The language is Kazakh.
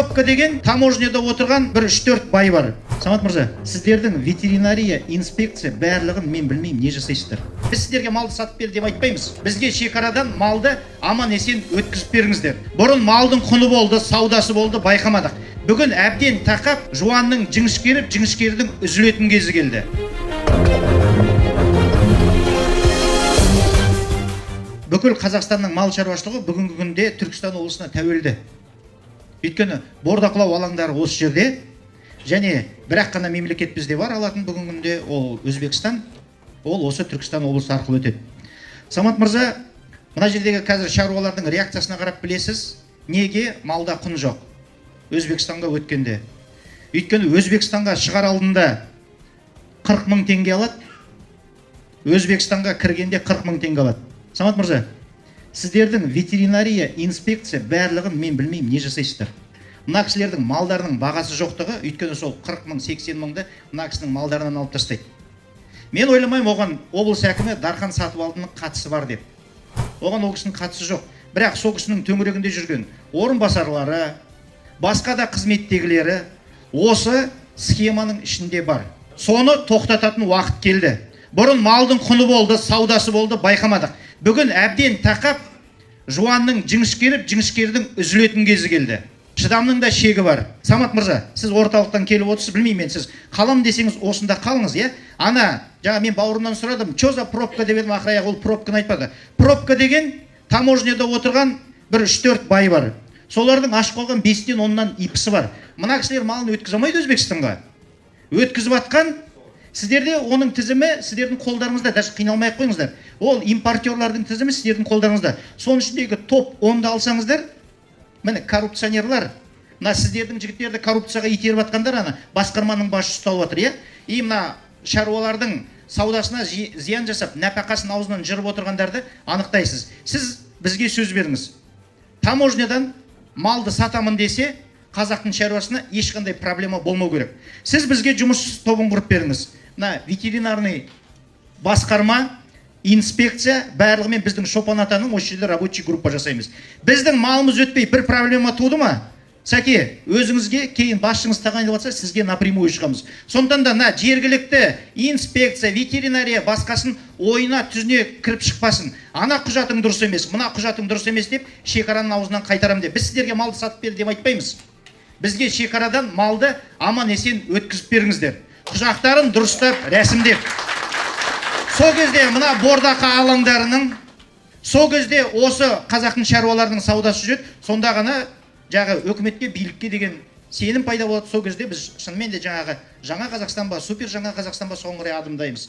Пробка деген таможняда отырған бір 3-4 бай бар. Самат мырза, сіздердің ветеринария, инспекция барлығын мен білмеймін, не жасайсыздар. Біз сіздерге малды сатып бер деп айтпаймыз. Бізге шекарадан малды аман есен өткізіп беріңіздер. Бұрын малдың құны болды, саудасы болды, байқамадық. Бүгін әбден тақап, жуанның жіңішкеріп, жіңішкердің үзілетін кезі келді. Бүкіл Қазақстанның мал шаруашылығы бүгінгі күнде Түркістан облысына тәуелді. Өйткені бордақылау алаңдары осы жерде, және бірақ қана мемлекет бізде бар алатын бүгінгі күнде, ол Өзбекстан, ол осы Түркістан облысы арқылы өтеді. Самат мырза, мына жердегі қазір шаруалардың реакциясына қарап білесіз, неге малда құн жоқ Өзбекстанға өткенде. Өйткені Өзбекстанға шығар алдында 40 мың теңге алады, Өзбекстанға кіргенде 40 мың теңге алады. Самат мырза, сіздердің ветеринария, инспекция барлығын мен білмеймін, не жасайсыздар. Мына кісілердің малдарының бағасы жоқтығы, өйткені сол 40 мың, 80 мыңды мына кісінің малдарынан алып тастайды. Мен ойламаймын оған облыс әкімі Дархан Сатыбалдының қатысы бар деп. Оған ол кісінің қатысы жоқ. Бірақ сол кісінің төңірегінде жүрген орынбасарлары, басқа да қызметтегілері осы схеманың ішінде бар. Соны тоқтататын уақыт келді. Бұрын малдың құны болды, саудасы болды, байқамадық. Бүгін әбден тақап, жуанның жіңішкеріп, жіңішкердің үзілетін кезі келді. Шыдамның да шегі бар. Самат мырза, сіз орталықтан келіп отырсыз, білмеймін мен, сіз қалам десеңіз осында қалыңыз, иә? Ана, жаңа мен бауырымнан сұрадым, чё за пробка деп едім, ақыры аяғы ол пробканы айтпады. Пробка деген таможняда отырған бір 3-4 бай бар. Солардың ашып қойған 5-тен 10-нан ИП-сі бар. Мына кісілер малын өткізе алмайды Өзбекстанға. Өткізіп атқан сіздерде оның тізімі сіздердің қолдарыңызда, даже қиналмай ақ қойыңыздар. Ол импортерлардың тізімі сіздердің қолдарыңызда. Соның ішіндегі топ 10-ды алсаңыздар, міне коррупционерлар, мына сіздердің жігіттерді коррупцияға итеріп атқандар, ана басқарманың басшысы ұсталып жатыр, иә? И мына шаруалардың саудасына зиян жасап, нәпақасын аузынан жырып отырғандарды анықтайсыз. Сіз бізге сөз беріңіз. Таможнядан малды сатамын десе, қазақтың шаруасына ешқандай проблема болмау керек. Сіз бізге жұмыс тобын құрып беріңіз. Мына ветеринарный басқарма, инспекция барлығымен біздің Шопан атаның осы жерде рабочий группа жасаймыз. Біздің малымыз өтпей бір проблема туды ма? Сәке, өзіңізге кейін басшыңыз тағайындалып жатса, сізге напрямую шығамыз. Сондықтан да мына жергілікті инспекция, ветеринария басқасын ойына түзіне кіріп шықпасын. Ана құжатың дұрыс емес, мына құжатың дұрыс емес деп шекараның аузынан қайтарам деп. Біз сіздерге малды сатып бер деп айтпаймыз. Бізге шекарадан малды аман есен өткізіп беріңіздер. Құжаттарын дұрыстап рәсімдеп. Сол кезде мына бордақы алаңдарының, сол кезде осы қазақтың шаруаларының саудасы жүреді, сонда ғана жағы өкіметке, билікке деген сенім пайда болады. Сол кезде біз шынымен де жаңағы жаңа Қазақстан ба, супер жаңа Қазақстан ба, соған қарай адымдаймыз.